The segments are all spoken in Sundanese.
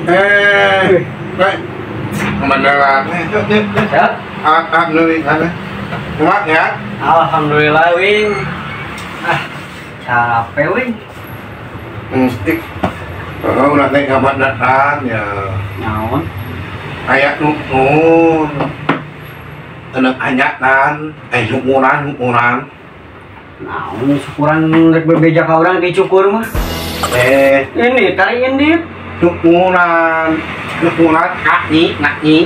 Eh, baik. Kemana? Ya. Alhamdulillah. Kuat ya? Alhamdulillah, Wing. Ah, capek, Wing. Mesti. Oh, ulah teh kabar datang ya. Naon? Aya nuhun. Enek anyakan, syukuran, syukuran. Naon syukuran rek bebeja ka urang dicukur mah. Ini tarik indit. Syukuran, syukuran nyanyi, nyanyi.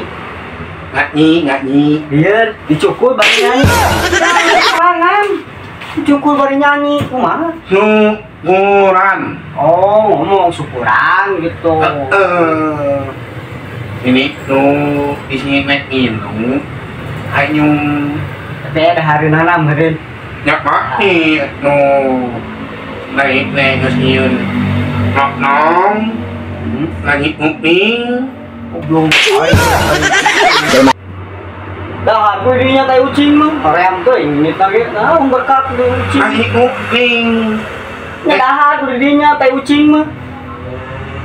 Nyanyi, nyanyi. Biar dicukur bari nyanyi. Jangan. Dicukur bari nyanyi, kumaha? Syukuran. Oh, ngomong syukuran gitu. Ini tuh isinya naik minum. Hayung. Tapi ada hari nanam hari. Ya pasti nu naik naik ngesiun nok nong nangis kuping. Goblok. Dah aku dirinya tai ucing mah. Hoream teuing ini tadi. Nah, berkat di ucing. Nangis kuping. Ya dahar ku dirinya tai ucing mah.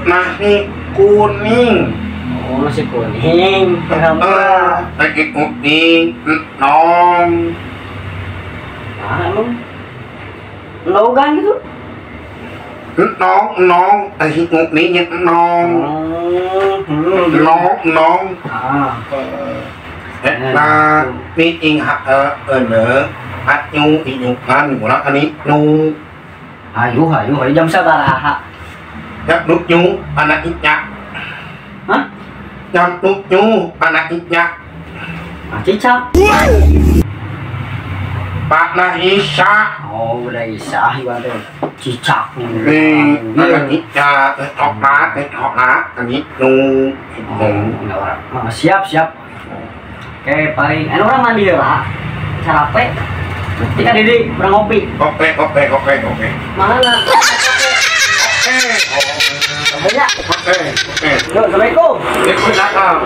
Nasi kuning. Oh, nasi kuning. Nasi kuning, nong. Nah, emang logan gitu? Nong, nong, nasi kuning, nong. Nong, nong. Ah. Nah, ni ing hak ene, hak nyu inyukan, kurang ani nyu. Ayo, ayo, ayo jam sabaraha. Ya, nu nyu, anak inyak. Hah? Jam nu nyu, anak inyak. Ah, cicak. Pak nah Isa. Oh, udah Isa ibaratnya. Cicak. Nih, anak inyak, coklat, coklat, ani nu. Oh, siap, siap. Oke, paling anu orang mandi lah. Capek. Kita Didi kurang ngopi. Oke, oke, oke, oke. Mana? Oke. Banyak. Oke, oke. Yo, assalamualaikum. Waalaikumsalam.